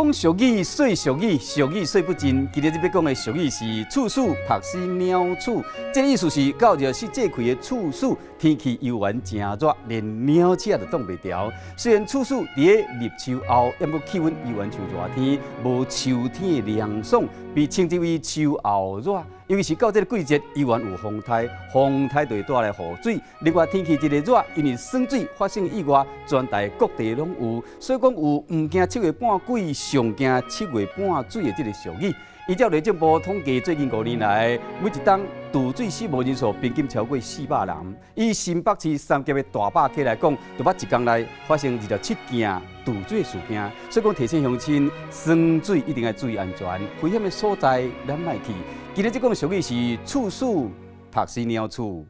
講俗語，說俗語，俗語說不盡。今日這欲講的俗語是“處暑曝死鳥鼠”，這個意思是到熱死這開的處暑，天氣猶原誠熱，連鳥鼠仔都擋袂牢。雖然處暑佇咧入秋後，毋過氣溫猶原像熱天，無秋天的涼爽，被稱之為秋後熱。尤其是到這個季節，猶原有風颱，風颱就會帶來雨水。另外天氣這個熱，因為酸水發生意外，全台各地攏有，所以講有毋驚七月半鬼，上驚七月半水的這個俗語。依照內政部統計，最近5年來，每一冬墮水死亡人數平均超過400人。以新北市三峽的大壩溪來講，就捌一工內發生27件墮水事件。所以講提醒鄉親，耍水一定愛注意安全，危險的所在咱莫去。今日這講俗語是處暑曝死鳥鼠。